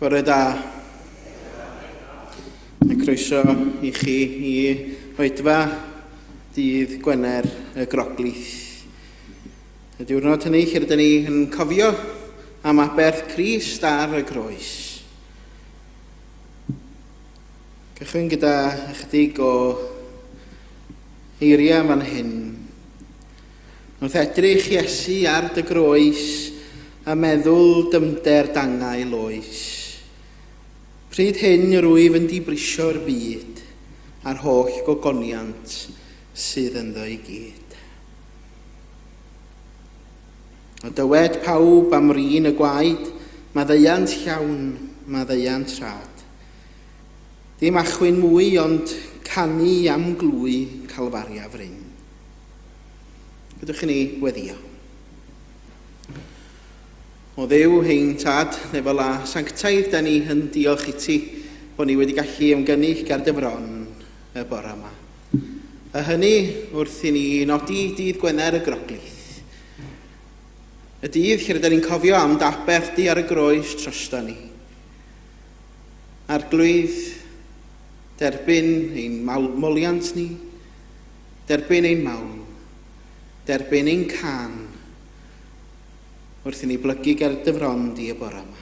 Bore da. A croeso i chi i oedfa dydd Gwener y Groglith. Y diwrnod hynny lle rydyn ni yn cofio am aberth Crist ar y groes. Cychwyn gyda ychydig o eiriau fan hyn. Wrth edrych Iesu ar dy groes a meddwl dyfnder dangau loes. Pryd hyn rwyf yn dibrisio'r byd a'r holl gogoniant sydd ynddo i gyd. A dywed pawb am rin y gwaed, maddeuant llawn, maddeuant rhad. Dim achwyn mwy ond canu am glwy Calfaria fryn. Gadewch i ni weddio. O Dduw, ein Tad, nefol a sanctaidd, da ni yn diolch i ti bod ni wedi gallu ymgynnull ger dy fron y bore yma. A hynny wrth i ni nodi dydd Gwener y Groglith. Y dydd lle rydyn ni'n cofio am d'aberth di ar y groes drosto ni. Arglwydd, derbyn ein moliant ni, derbyn ein mawl, derbyn ein cân, wrth i ni blygu ger dy fron di y bore yma.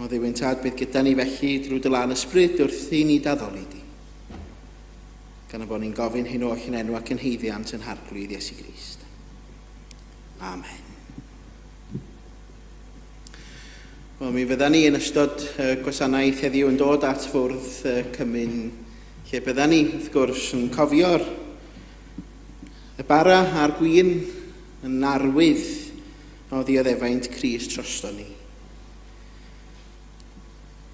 O Dduw ein Tad, bydd gyda ni felly drwy dy lân ysbryd wrth i ni d'addoli di. Gan y bod ni'n gofyn hyn oll yn enw ac yn haeddiant yn Harglwydd Iesu Grist. Amen. Wel, mi fydda ni yn ystod y gwasanaeth heddiw yn dod at fwrdd y cymun, lle bydda ni, wrth gwrs, yn cofio'r y bara a'r gwin yn arwydd o ddioddefaint Crist drosto ni.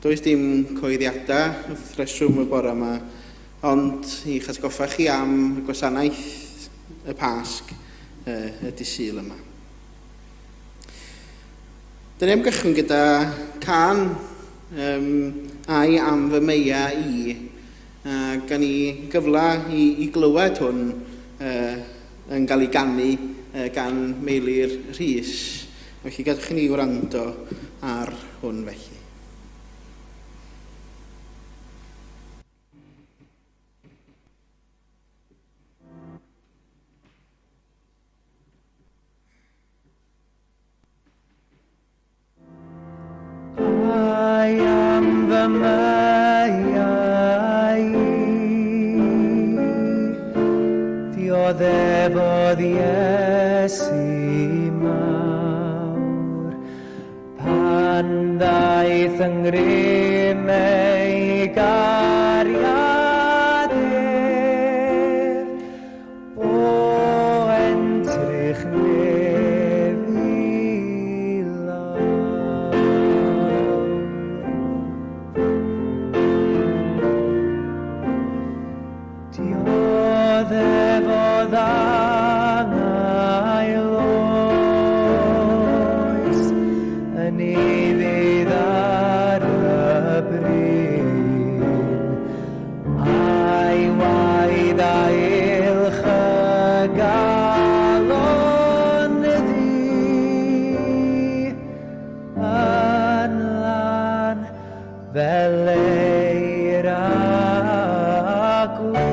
Does dim coeddiadau wrth reswm y bore yma, ond i'ch atgoffa chi am y gwasanaeth y Pasg y dydd Sul yma. Dyn ni am gychwyn gyda cân um, Ai am fy meia i. A gan i gyfle i, i glywed hwn uh, yn cael ei ganu uh, gan Meilir Rhys. Felly gadwch i ni wrando ar hwn felly. I am fy meiau i. Dioddefodd Iesu mawr pan ddaeth yng ngrym ei gariad ef. O entrych nef i lawr. Dioddefodd angau oes yn ufudd ar y bryn. A'i waedd a'i ylch y galon ddu yn lan fel eira gwyn.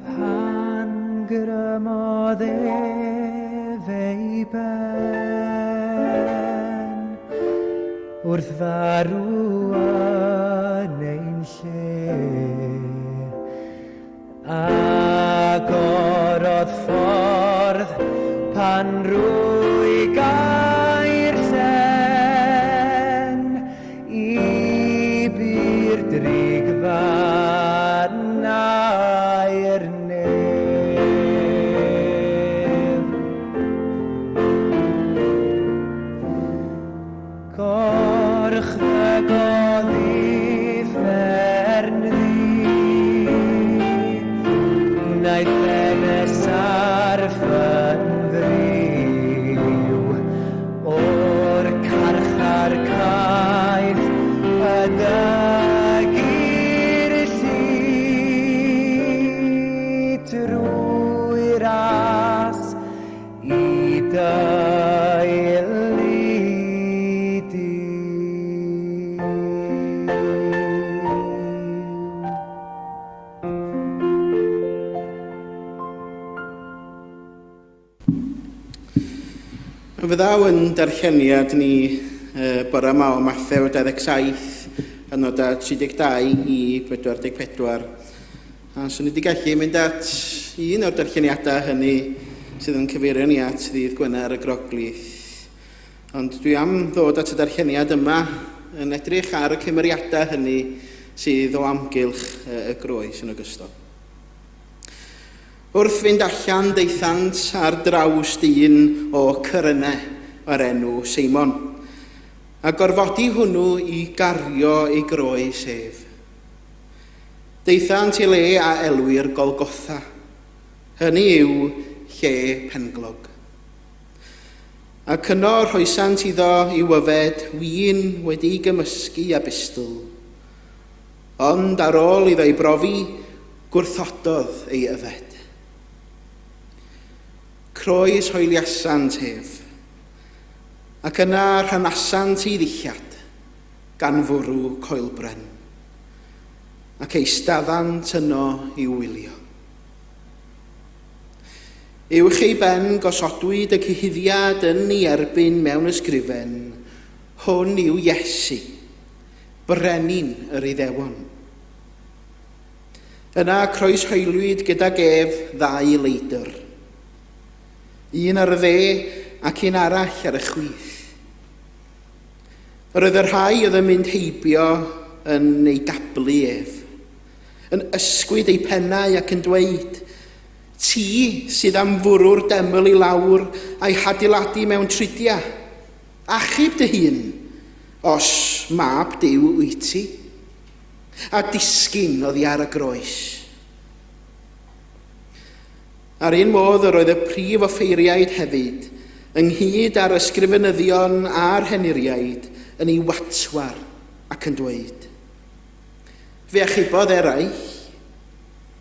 Pan grymodd ef ei ben wrth farw yn ein lle, Agorodd ffordd pan rwy gau'r llen i bur drigfan aur nef. Gorchfygodd uffern ddu. Fyddaw yn darlleniad ni bore yma o Mathew 27, adnodau 32 i 44. A swn i wedi gallu mynd at un o'r darlleniadau hynny sydd yn cyfeirio ni at ddydd Gwener y Groglith. Ond dwi am ddod at y darlleniad yma yn edrych ar y cymeriadau hynny sydd o amgylch y groes yn ogystal. Wrth fynd allan daethant ar draws dyn o Cyrene o'r enw Seimon, a gorfodi hwnnw i gario ei groes ef. Daethant i le a elwir Golgotha, hynny yw, lle penglog. Ac yno rhoesant iddo i'w yfed win wedi'i gymysgu â bustl. Ond ar ôl iddo ei brofi, gwrthododd ei yfed. Croes hoeliasant ef, ac yna rhanasant ei ddillad, gan fwrw coelbren, ac eisteddant yno i'w wylio. Uwch ei ben gosodwyd y cyhuddiad yn ei erbyn mewn ysgrifen, Hwn yw Iesu, brenin yr Iddewon. Yna croeshoeliwyd gydag ef ddau leidr, un ar y dde ac un arall ar y chwith. Yr oedd y rhai oedd yn mynd heibio yn ei gablu ef, yn ysgwyd eu pennau ac yn dweud, Ti sydd am fwrw'r deml i lawr a'i hadeiladu mewn tridiau, Achub dy hun, os mab Duw wyt ti, a disgyn oddi ar y groes. A'r un modd yr oedd y prif offeiriaid hefyd, ynghyd â'r ysgrifenyddion a'r henuriaid, yn ei watwar ac yn dweud, Fe achubodd eraill,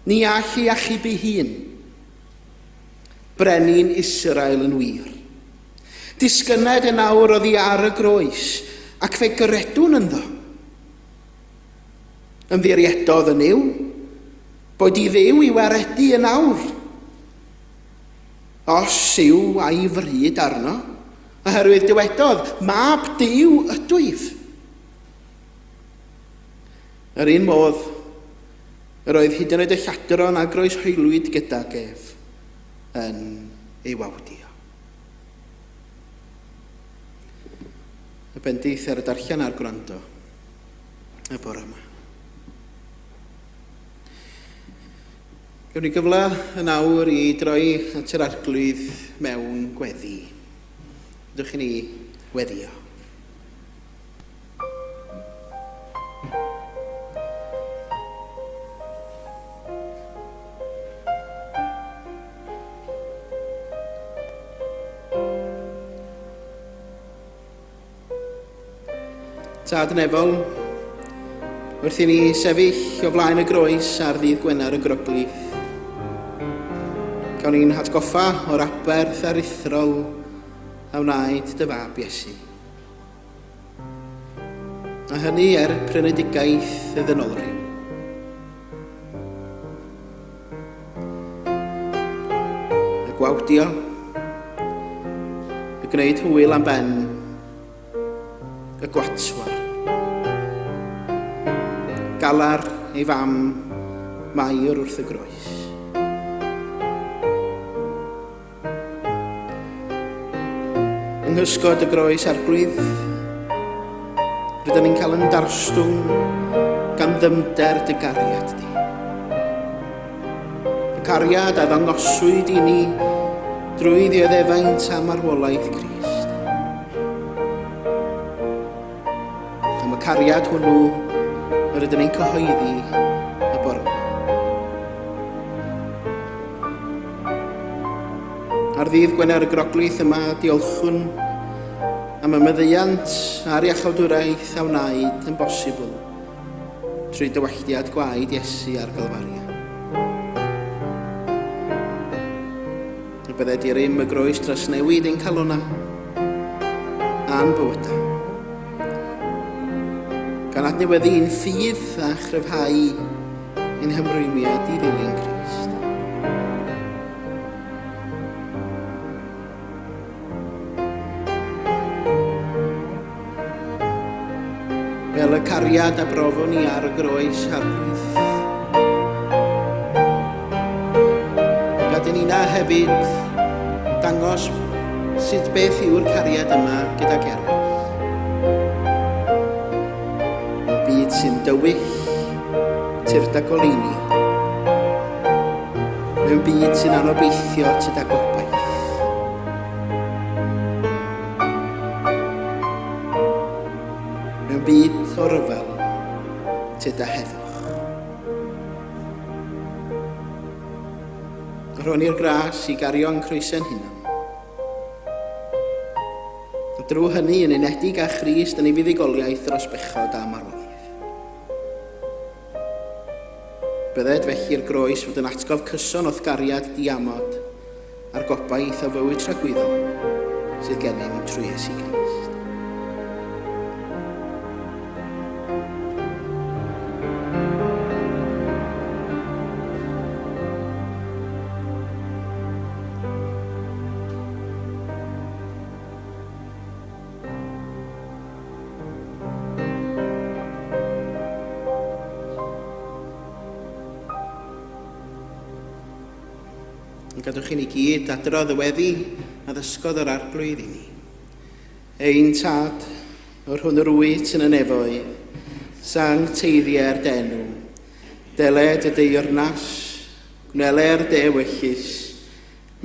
ni all ei achub ei hun. Brenin Israel yn wir. Disgynned yn awr oddi ar y groes, ac fe gredwn ynddo. Ymddiriedodd yn Nuw, boed i Dduw i waredu yn awr. Os yw a'i fryd arno, oherwydd dywedodd, Mab Duw ydwyf. Yr un modd, yr oedd hyd yn oed y lladron a groeshoeliwyd gydag ef yn ei wawdio. Y bendith ar y darllen a'r gwrando y bore yma. Gawn ni gyfle yn awr i droi at yr Arglwydd mewn gweddi. Ydych chi ni weddio. Tad Nefol, wrth i ni sefyll o flaen y groes ar ddydd Gwener y Groglith, cawn ni'n hatgoffa o'r aberth aruthrol a wnaed dy fab Iesu. A hynny er prynedigaeth y ddynolryw. Y gwawdio, y gwneud hwyl am ben, y gwatwar. Galar ei fam, Mair wrth y groes. Yng nghysgod y groes arglwydd, rydyn ni'n cael yn darstwng gan ddyfnder dy gariad di. Y cariad a ddangoswyd i ni drwy ddioddefaint a marwolaeth Crist. Am y cariad hwnnw yr ydym ni'n cyhoeddi y bore yma. Ar ddydd Gwener y Groglith yma, diolchwn am y maddeuant a'r iachawdwraeth a wnaed yn bosibl trwy dywalltiad gwaed Iesu ar Galfaria. Y byddai di rym y groes dros newid ein calonnau a'n bywydau. Gan adnewyddu ein ffydd a chryfhau ein hymrwymiad i ddilyn Crist. cariad a brofwn ni ar y groes, Arglwydd. Gad i ni'na hefyd dangos sut beth yw'r cariad yma gydag eraill. Mewn byd sy'n dywyll, tyrd â goleuni. Mewn byd sy'n anobeithio, tyd â gobaith. Mewn byd o ryfel, tyd â heddwch. Rhon ni'r gras i gario'n croesa'n hunan. A drwy hynny yn unedig â Christ yn ei fuddugoliaeth dros bechod a marwolaeth. Bydded felly'r groes fod yn atgof cyson o'th gariad diamod a'r gobaith o fywyd tragwyddol sydd gennym trwy Iesu Grist. Yn gadwch i ni gyd adrodd y weddi a ddysgodd yr Arglwydd i ni. Ein Tad, yr hwn yr wyt yn y nefoedd, sancteiddier d'enw, deled y deyrnas, gwneler dy ewyllys,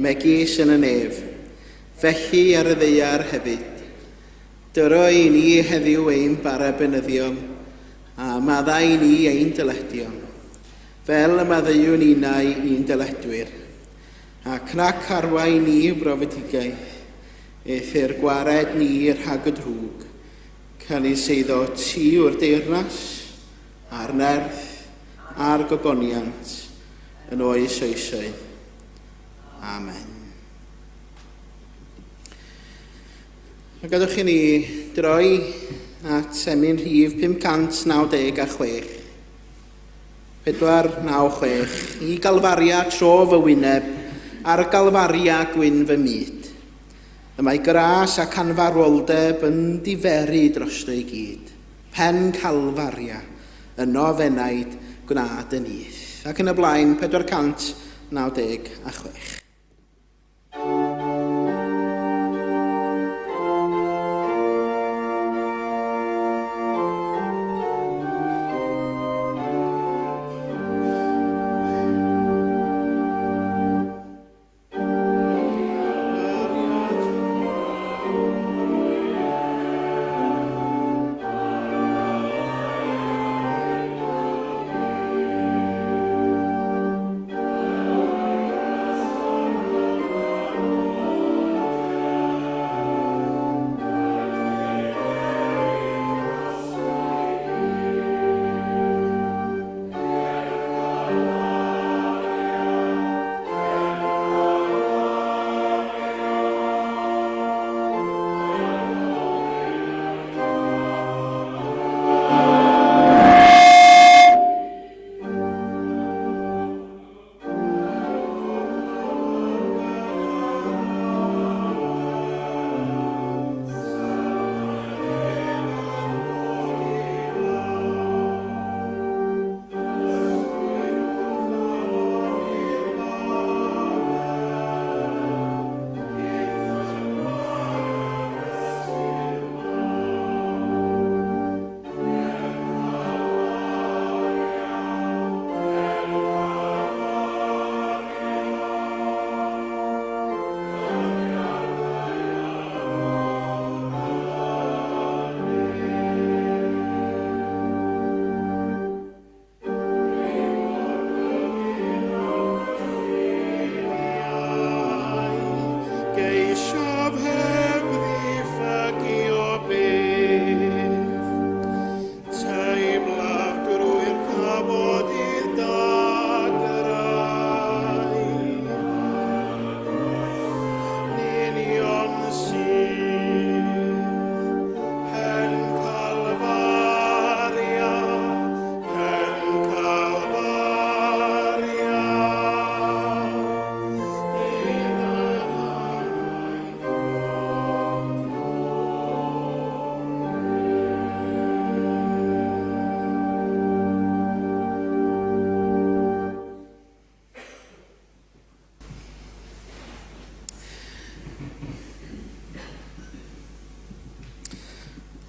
megis yn y nef, felly ar y ddaear hefyd. Dyro i ni heddiw ein bara benyddion, a maddau i ni ein dyledion, fel y maddeuwn ninnau i'n dyledwyr. Ac nac arwain ni i'w brofedigaeth, eithr gwared ni rhag y drwg, canys eiddo ti yw'r deyrnas, a'r nerth, a'r gogoniant, yn oes oesoedd. Amen. A gadwch i ni droi at emyn rhif 596. 496. I Galfaria tro fy wyneb, ar Galfaria gwyn fy myd. Y mae gras ac anfarwoldeb yn diferu drosto i gyd. Pen Calfaria, yno f'enaid gwna dy nyth. Ac yn y blaen, 496.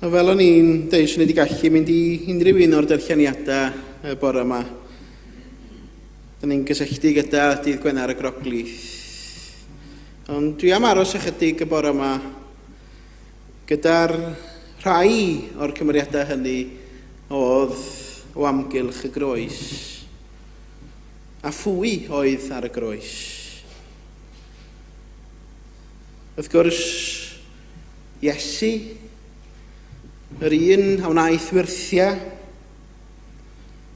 A fel o'n i'n deud, swn i wedi gallu mynd i unrhyw un o'r darlleniadau y bore yma. Da ni'n gysylltu gyda dydd Gwener y Groglith. Ond dwi am aros ychydig y bore yma gyda'r rhai o'r cymeriadau hynny oedd o amgylch y groes. A phwy oedd ar y groes? Wrth gwrs, Iesu, yr un a wnaeth wyrthiau,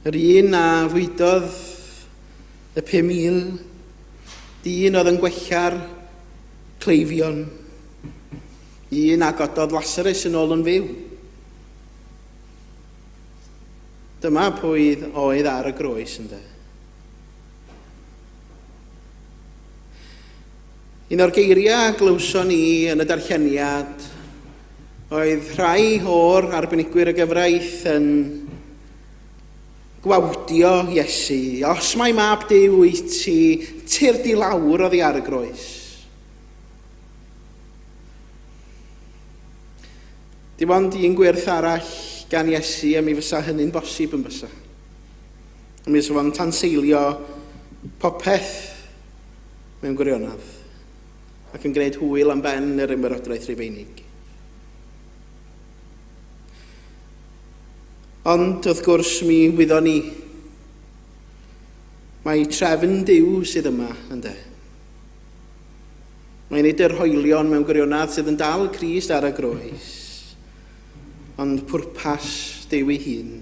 yr un a fwydodd y 5,000, dyn oedd yn gwella'r cleifion, un a gododd Lasarus yn ôl yn fyw. Dyma pwy oedd ar y groes ynde. Un o'r geiriau a glywson ni yn y darlleniad oedd rhai o'r arbenigwyr y gyfraith yn gwawdio Iesu. Os mai mab Duw wyt ti, tyrd i lawr oddi ar y groes. Dim ond un gwyrth arall gan Iesu a mi fysa hynny'n bosib yn bysa. A mi fysa fo'n tanseilio popeth mewn gwirionedd, ac yn gwneud hwyl am ben yr ymerodraeth Rufeinig. Ond, wrth gwrs, mi wyddon ni mai trefn Duw sydd yma, ynde. Mae nid yr hoelion mewn gwirionedd sydd yn dal Crist ar y groes, ond pwrpas Duw ei hun.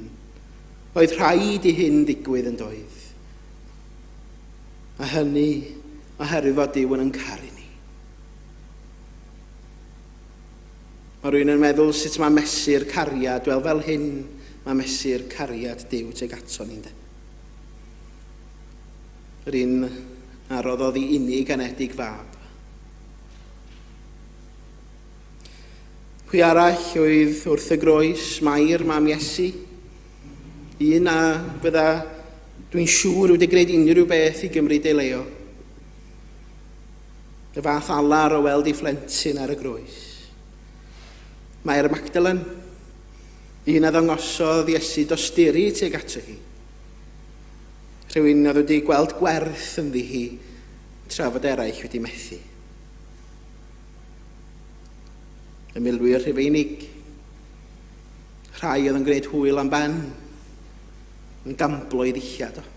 Oedd rhaid i hyn ddigwydd yn doedd. A hynny oherwydd fod Duw yn ein caru ni. Mae rhywun yn meddwl sut mae mesur cariad, wel fel hyn mae mesur cariad Duw tuag ato ni, ynde. Yr un a roddodd i unig anedig fab. Pwy arall oedd wrth y groes? Mair, mam Iesu. Un a fydda, dwi'n siŵr, wedi gwneud unrhyw beth i gymryd ei leo. Y fath alar o weld ei phlentyn ar y groes. Mae'r Magdalen, un a ddangosodd Iesu dosturi tuag ato hi. Rhywun oedd wedi gweld gwerth ynddi hi tra fod eraill wedi methu. Y milwyr Rhufeinig, Rhai oedd yn gwneud hwyl am ben, yn gamblo i ddillad o.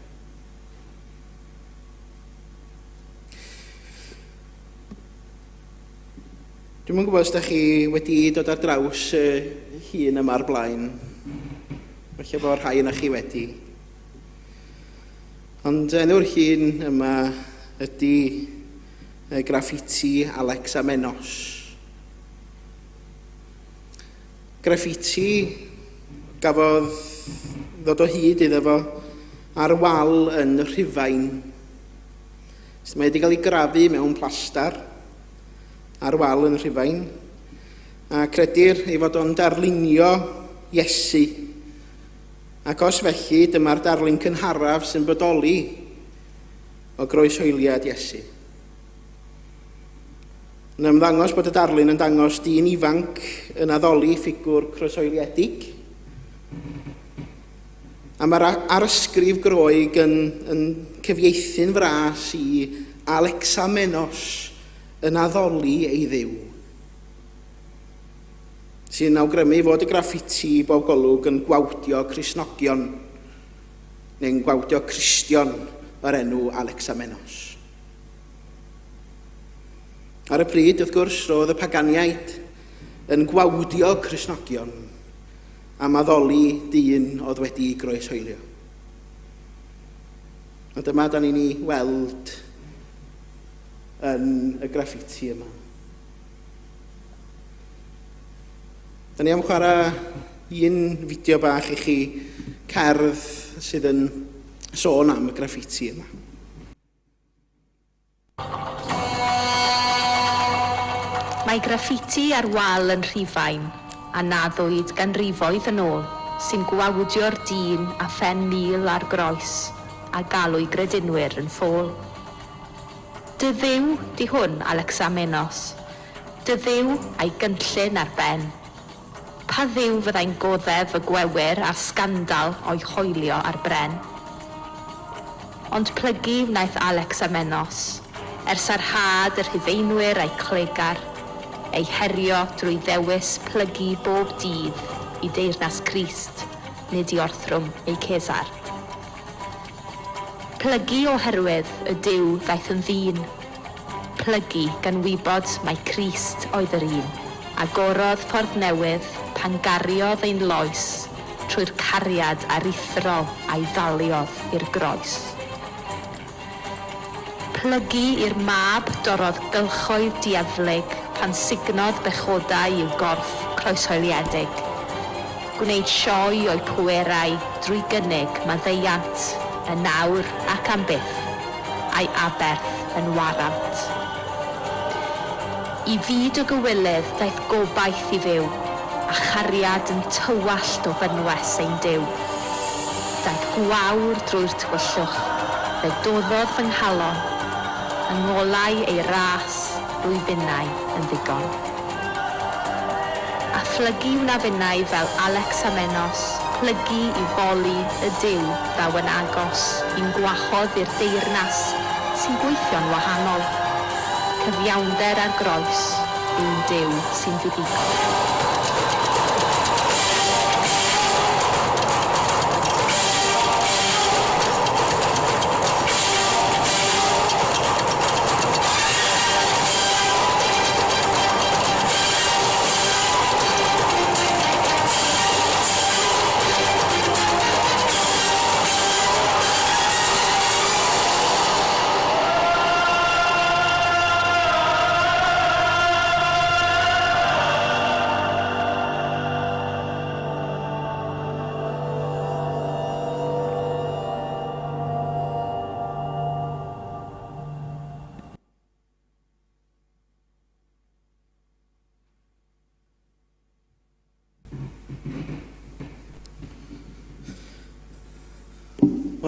Dwi'm yn gwybod os da chi wedi dod ar draws y hun yma ar blaen. Falle bod rhai yna chi wedi. Ond enw'r llun yma ydy graffiti Alexamenos. Graffiti gafodd ddod o hyd iddo fo ar wal yn Rhufain. Mae wedi cael ei grafu mewn plastar ar wal yn Rhufain, a credir ei fod o'n darlunio Iesu. Ac os felly, dyma'r darlun cynharaf sy'n bodoli o groeshoeliad Iesu. Yn ymddangos bod y darlun yn dangos dyn ifanc yn addoli ffigwr croeshoeliedig. A mae'r arysgrif Groeg yn, yn cyfieithu'n fras i Alexamenos yn addoli ei dduw. Sy'n awgrymu fod y graffiti i bob golwg yn gwawdio Cristnogion, neu'n gwawdio Cristion o'r enw Alexamenos. Ar y pryd, wrth gwrs, roedd y paganiaid yn gwawdio Cristnogion am addoli dyn oedd wedi groeshoelio. A dyma da ni'n ei weld yn y graffiti yma. Da ni am chwarae un fideo bach i chi cerdd sydd yn sôn am y graffiti yma. Mae graffiti ar wal yn Rhufain, a naddwyd ganrifoedd yn ôl, sy'n gwawdio'r dyn â phen mul ar groes a galw'i gredinwyr yn ffôl. Dy Dduw 'di hwn, Alexamenos. Dy Dduw a'i gynllun ar ben. Pa dduw fyddai'n goddef y gwewyr a'r sgandal o'i hoelio ar bren? Ond plygu wnaeth Alexamenos, er sarhad y Rhufeinwyr a'u clegar, ei herio drwy ddewis plygu bob dydd i deyrnas Crist, nid i orthrwm eu Cesar. Plygu oherwydd y Duw ddaeth yn ddyn. Plygu gan wybod mai Crist oedd yr un. Agorodd ffordd newydd pan gariodd ein loes trwy'r cariad aruthrol a'i ddaliodd i'r groes. Plygu i'r Mab dorrodd gylchoedd dieflig pan sugnodd bechodau i'w gorff croeshoeliedig. Gwneud sioe o'u pwerau drwy gynnig maddeuant, yn awr ac am byth, a'i aberth yn warant. I fyd o gywilydd daeth gobaith i fyw, a chariad yn tywallt o fynwes ein Duw. Daeth gwawr drwy'r tywyllwch, fe doddodd fy nghalon, yng ngolau ei ras rwy finnau yn ddigon. A phlygu wna finnau fel Alexamenos, plygu i foli y Duw ddaw yn agos i'n gwahodd i'r deyrnas sy'n gweithio'n wahanol. Cyfiawnder ar groes yw'n Duw sy'n fuddugol.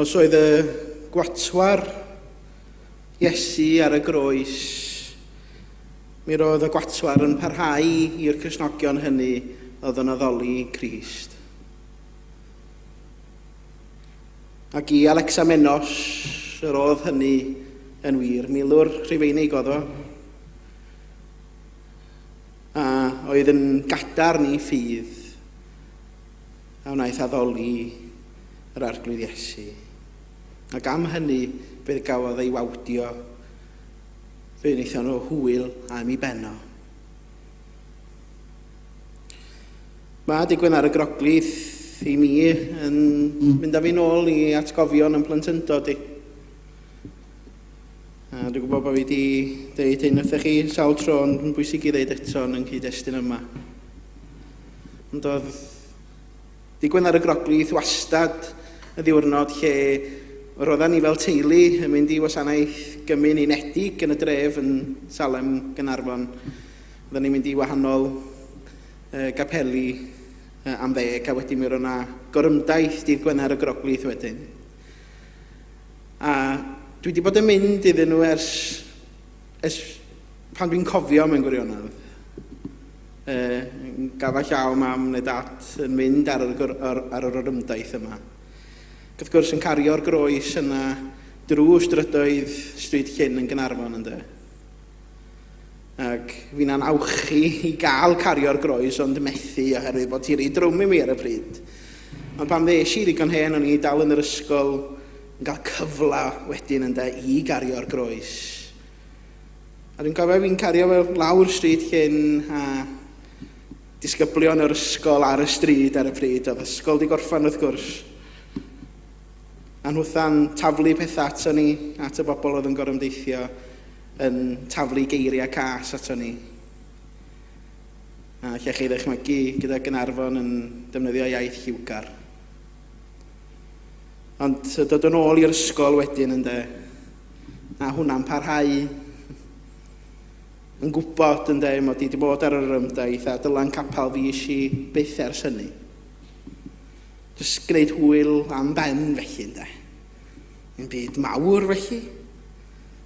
Os oedd y gwatwar Iesu ar y groes, mi roedd y gwatwar yn parhau i'r Cristnogion hynny oedd yn addoli Crist. Ac i Alexamenos, yr oedd hynny yn wir. Milwr Rhufeinig oedd o. A oedd yn gadarn i ffydd a wnaeth addoli yr Arglwydd Iesu. Ac am hynny fe gafodd ei wawdio, fe wnaethon nhw hwyl am ei ben o. Mae digwydd ar y Groglith i mi yn mynd â fi nôl i atgofion yn plentyndod i. A dwi'n gwybod bod fi wedi dweud hyn wrthych chi sawl tro, ond yn bwysig i ddeud eto yn nghyd-destun yma. Ond oedd digwydd ar y Groglith wastad y ddiwrnod lle roedden ni fel teulu yn mynd i wasanaeth gymun unedig yn y dref yn Salem, Gaernarfon. Oedden ni'n mynd i wahanol gapeli am ddeg, a wedyn mi roedd yna gorymdaith dydd Gwener y Groglith wedyn. A dwi wedi bod yn mynd iddyn nhw ers, ers pan dwi'n cofio mewn gwirionedd. E, gafa llaw mam neu dad yn mynd ar yr, ar, ar yr orymdaith yma. Ac wrth gwrs yn cario'r groes yna drwy strydoedd Stryd Llyn yn Gynarfon ynddo. Ac fi'n awchu i gael cario'r groes ond methu oherwydd bod hi'n rhy drwm i mi ar y pryd. Ond pan ddes i ddigon hen o'n i dal yn yr ysgol yn cael cyfle wedyn ynde i gario'r groes. A dwi'n cofio fi'n cario fe lawr stryd Llyn a disgyblion yr ysgol ar y stryd ar y pryd. Oedd ysgol di gorffan wrth gwrs. A nhwtha'n taflu pethau ato ni, at y bobl oedd yn gorymdeithio yn taflu geiriau cas ato ni. A lle chi ddychmygu gyda Gynarfon yn defnyddio iaith lliwgar. Ond dod yn ôl i'r ysgol wedyn ynde, a hwnna'n parhau yn gwybod ynde, mod i wedi bod ar yr ymdaith a dylan capel fi eisiau byth ers hynny. Jyst gwneud hwyl am ben felly ynde. Yn byd mawr felly.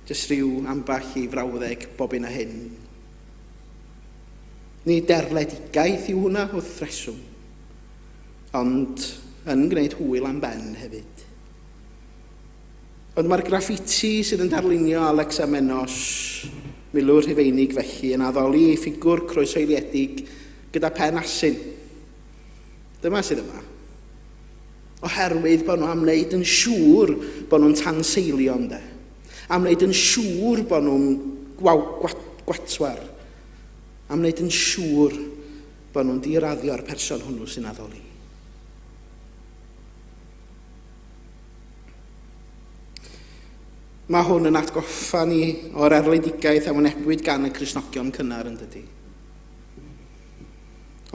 Jyst rhyw ambell i frawddeg bob un a hyn. Nid erledigaeth yw hwnna wrth reswm, ond yn gwneud hwyl am ben hefyd. Ond mae'r graffiti sydd yn darlunio Alexamenos, milwr Rhufeinig felly, yn addoli ei ffigwr croeshoeliedig gyda phen asyn. Dyma sydd yma. Oherwydd bod nhw am wneud yn siŵr bod nhw'n tanseilio ynde. Am wneud yn siŵr bod nhw'n gwatwar. Am wneud yn siŵr bod nhw'n diraddio'r person hwnnw sy'n addoli. Mae hwn yn atgoffa ni o'r erledigaeth a wynebwyd gan y Cristnogion cynnar yn dydy.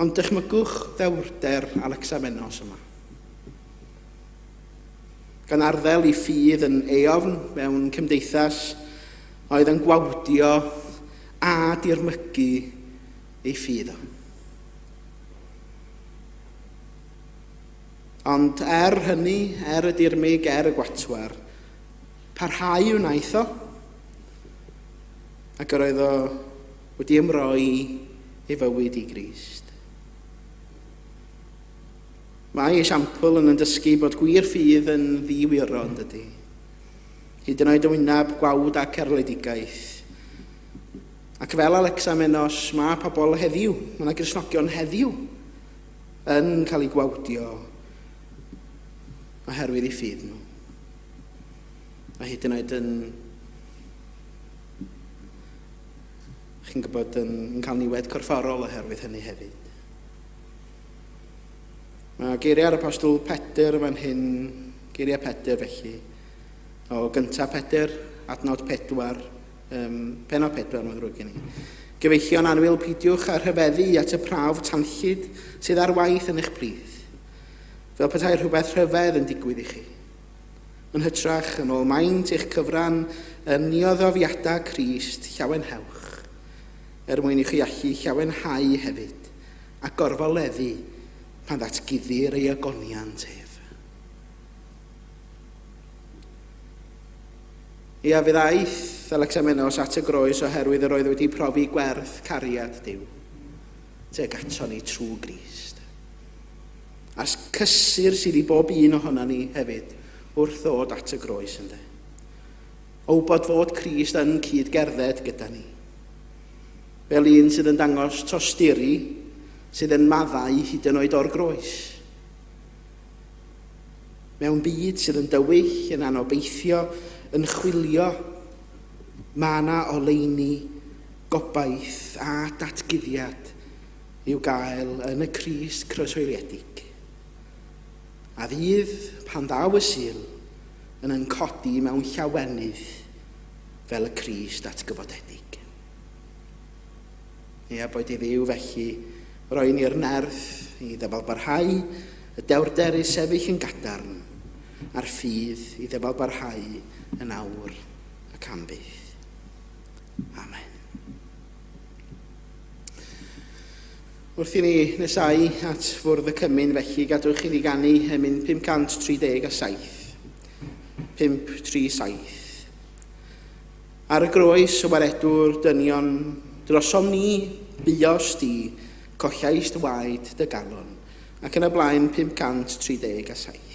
Ond dychmygwch ddewrder Alexamenos yma. Gan arddel i ffydd yn eofn mewn cymdeithas oedd yn gwawdio a dirmygu ei ffydd o. Ond er hynny, er y dirmyg, er y gwatwar, parhau wnaeth o, ac yr oedd o wedi ymroi ei fywyd i Grist. Mae esiampl yn yn dysgu bod gwir ffydd yn ddi-wiro, yn dydy. Hyd yn oed yn wyneb gwawd ac erledigaeth. Ac fel Alexamenos, mae pobl heddiw, mae yna Gristnogion heddiw, yn cael eu gwawdio oherwydd eu ffydd nhw. A hyd yn oed yn, chi'n gwybod, yn, yn cael niwed corfforol oherwydd hynny hefyd. Mae geiriau'r Apostol Pedr fan hyn, geiriau Pedr felly, o gyntaf Pedr, adnod 4, pennod 4, mae'n ddrwg gen i. Gyfeillion annwyl, peidiwch â rhyfeddu at y prawf tanllyd sydd ar waith yn eich plith, fel petai rhywbeth rhyfedd yn digwydd i chi. Yn hytrach, yn ôl maint eich cyfran yn nioddofiadau Crist, llawenhewch, er mwyn i chi allu llawenhau hefyd a gorfoleddu pan ddatguddir ei ogoniant ef. Ia, fe ddaeth Alexamenos at y groes oherwydd yr oedd wedi profi gwerth cariad Duw tuag ato ni trwy Grist. A'r cysur sydd i bob un ohono ni hefyd wrth ddod at y groes ynde. O wybod fod Crist yn cyd-gerdded gyda ni. Fel un sydd yn dangos tosturi, sydd yn maddau hyd yn oed o'r groes. Mewn byd sydd yn dywyll, yn anobeithio, yn chwilio, mae yna oleuni, gobaith a datguddiad i'w gael yn y Crist croeshoeliedig. A fydd, pan ddaw y Sul, yn yn codi mewn llawenydd fel y Crist atgyfodedig. Ia, boed i Dduw felly roi ni'r nerth i ddyfalbarhau, y dewrder i sefyll yn gadarn, a'r ffydd i ddyfalbarhau yn awr ac am byth. Amen. Wrth i ni nesau at fwrdd y cymun felly, gadwch i ni ganu emyn 537. 537. Ar y groes y waredwr dynion, drosom ni, buost di, collaist waed dy galon, ac yn y blaen 537.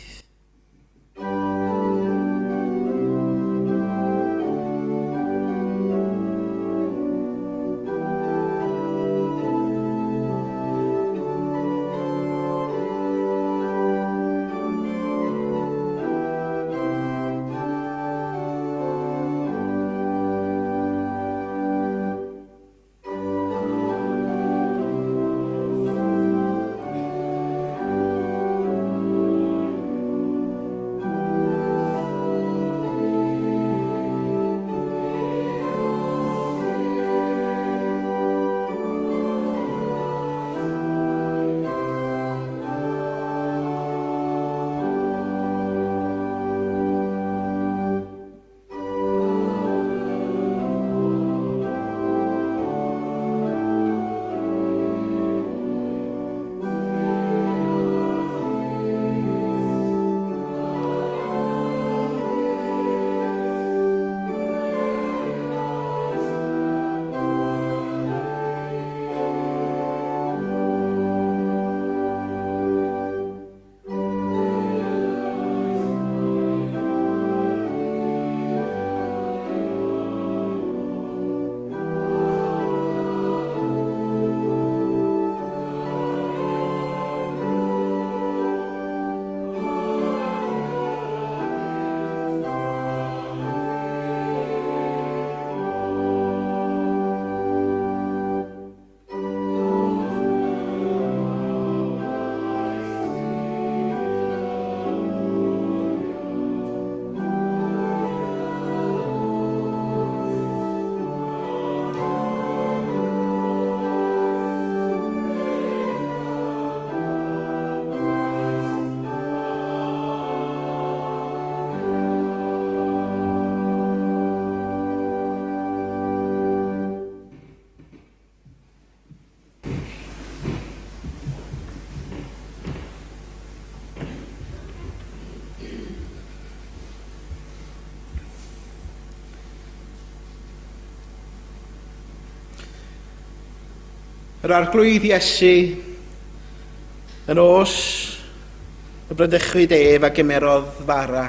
Yr Arglwydd Iesu, yn os y bradychwyd ef a gymerodd fara.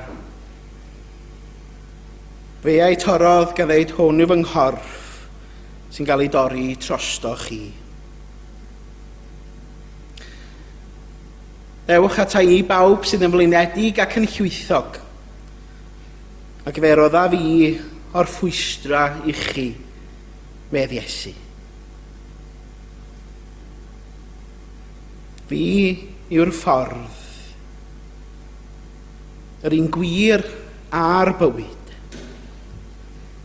Fe a'i torrodd gan ddeud hwn yw fy nghorff sy'n cael ei dorri trosto chi. Dewch ata i bawb sydd yn flinedig ac yn llwythog, ac fe roddaf i orffwystra i chi, medd Iesu. Fi yw'r ffordd, yr un gwir a'r bywyd.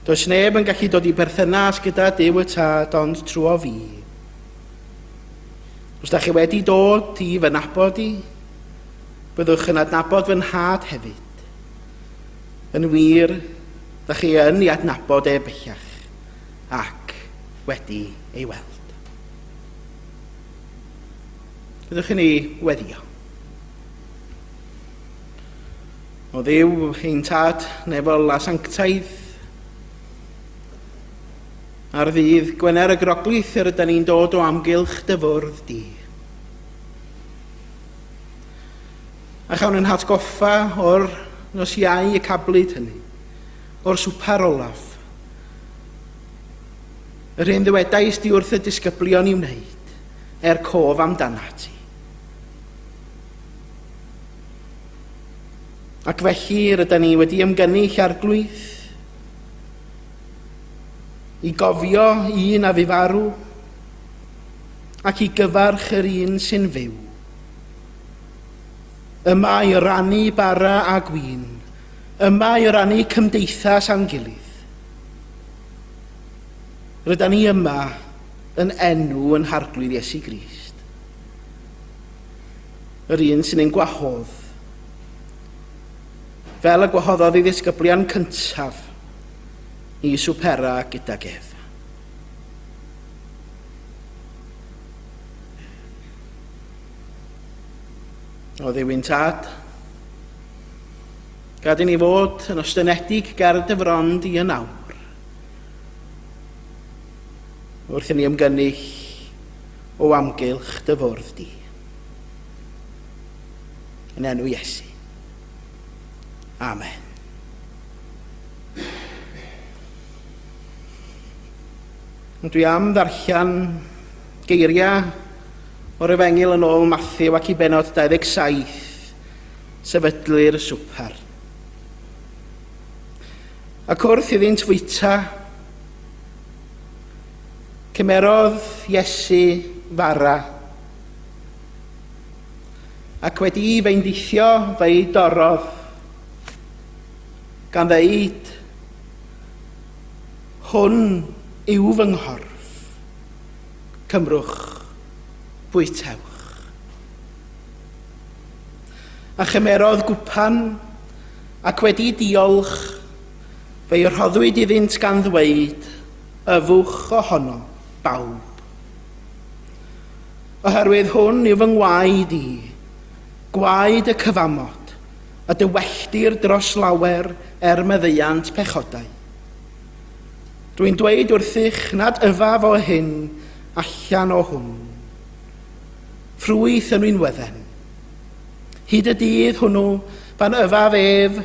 Does neb yn gallu dod i berthynas gyda Duw y Tad ond trwy fi. Os da chi wedi dod i fy nabod i, byddwch yn adnabod fy nhad hefyd. Yn wir, da chi yn ei adnabod e bellach, ac wedi ei weld. Byddwch yn ei weddio. O Dduw, ein Tad, nefol a sanctaidd, ar ddydd Gwener y Groglith yr ydyn ni'n dod o amgylch dy fwrdd di. A chawn yn hatgoffa o'r nos Iau y cablyd hynny, o'r swpar olaf, Yr hyn ddywedais di wrth y disgyblion i wneud, er cof amdanat ti. Ac felly rydyn ni wedi ymgynnull Arglwydd i gofio un a fu farw ac i gyfarch yr un sy'n fyw. Yma i rannu bara a gwin, yma i rannu cymdeithas â'n gilydd. Rydan ni yma yn enw yn Harglwydd Iesu Grist. Yr un sy'n ein gwahodd. Fel y gwahoddodd ei ddisgyblion cyntaf i swpera gydag ef. O Dduw ein Tad, Gad i ni fod yn ostynedig ger dy fron di yn awr. Wrth i ni ymgynnull o amgylch dy fwrdd di. Yn enw Iesu. Amen. Ond dwi am ddarllen geiriau o'r Efengyl yn ôl Matthew ac i benod 27 sefydlu'r swper. Ac wrth iddynt fwyta, cymerodd Iesu fara, ac wedi'i fendithio fe'i dorrodd, gan ddeud, Hwn yw fy nghorff, cymrwch, bwytewch. A chymerodd gwpan, ac wedi diolch, fe'i rhoddwyd iddynt gan ddweud, Yfwch ohono, bawb. Oherwydd hwn yw fy ngwaed i, gwaed y cyfamod, a dywelltir dros lawer er maddeuant pechodau. Rwy'n dweud wrthych nad yfaf o hyn allan o hwn. Ffrwyth yn winwydden. Hyd y dydd hwnnw pan yfaf ef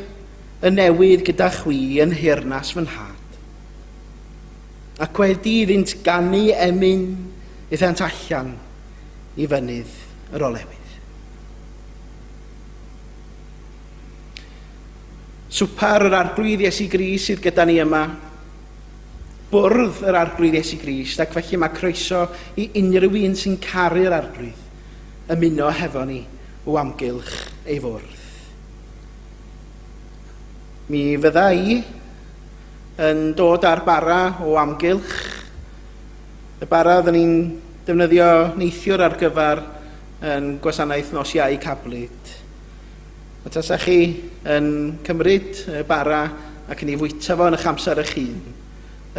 y newydd gyda chwi yn nheyrnas fy nhad. Ac wedi iddynt ganu emyn, aethant allan i fynydd yr olewydd. Swpar yr Arglwydd Iesu Grist sydd gyda ni yma. Bwrdd yr Arglwydd Iesu Grist, ac felly mae croeso i unrhyw un sy'n caru'r Arglwydd ymuno hefo ni o amgylch ei fwrdd. Mi fydda i yn dod â'r bara o amgylch. Y bara oedden ni'n defnyddio neithiwr ar gyfer yn gwasanaeth nos Iau Cablyd. A tasa chi yn cymryd y bara ac yn ei fwyta fo yn eich amser eich hun,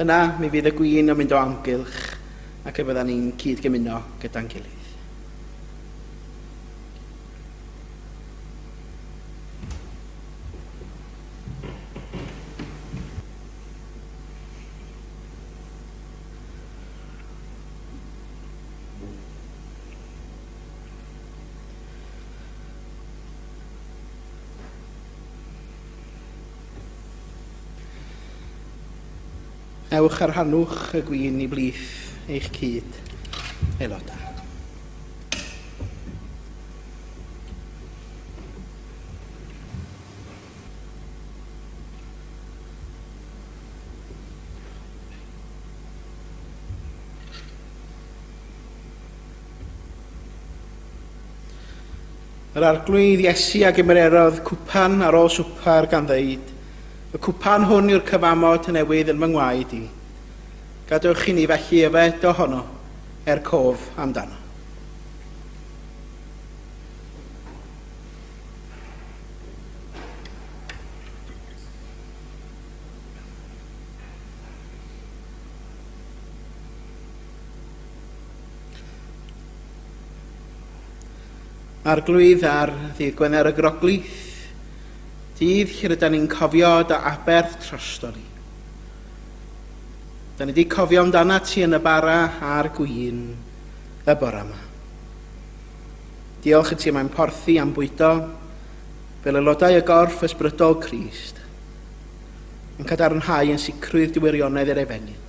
yna mi fydd y gwin yn mynd o amgylch ac y byddan ni'n cyd-gymuno gyda'n gilydd. Ewch a rhannwch y gwin i blith eich cyd aelodau. Yr Arglwydd Iesu a gymererodd cwpan ar ôl swpar gan ddeud, Y cwpan hwn yw'r cyfamod newydd yn fy ngwaed i. Gadewch i ni felly yfed ohono er cof amdano. Arglwydd ar ddydd Gwener y Groglith, dydd lle rydyn ni'n cofio dy aberth drosto ni. Da ni wedi cofio amdana ti yn y bara a'r gwin y bore yma. Diolch i ti mae'n porthi am bwydo fel aelodau y gorff ysbrydol Crist, yn cadarnhau yn sicrwydd dy wirionedd i'r efengyl.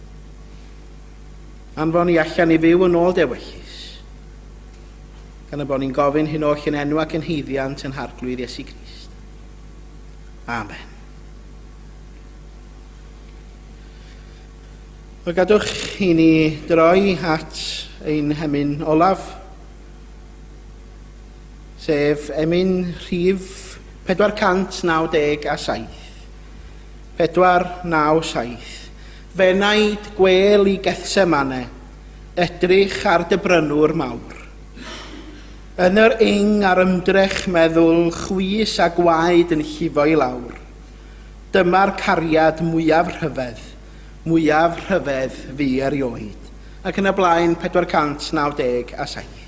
Anfon ni allan i fyw yn ôl dy ewyllys, gan y bod ni'n gofyn hyn oll yn enw ac yn haeddiant yn Harglwydd Iesu Grist. Amen. Wel, gadwch i ni droi at ein hemyn olaf, sef emyn rhif 497. 497. Fenaid gwêl i Gethsemane, edrych ar dy brynwr mawr. Yn yr ing a'r ymdrech meddwl chwys a gwaed yn llifo i lawr. Dyma'r cariad mwyaf rhyfedd, mwyaf rhyfedd fu erioed. Ac yn y blaen 497.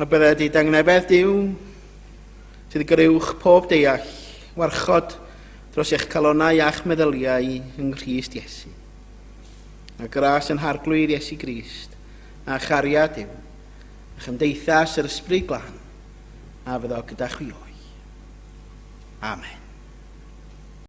A bydde di dangnefedd Duw, sydd goruwch pob deall, warchod dros eich calonnau a'ch meddyliau yng Nghrist Iesu. A gras yn Harglwydd Iesu Grist, a chariad Duw, a chymdeithas yr Ysbryd Glân, a fyddo gyda chwi oll. Amen.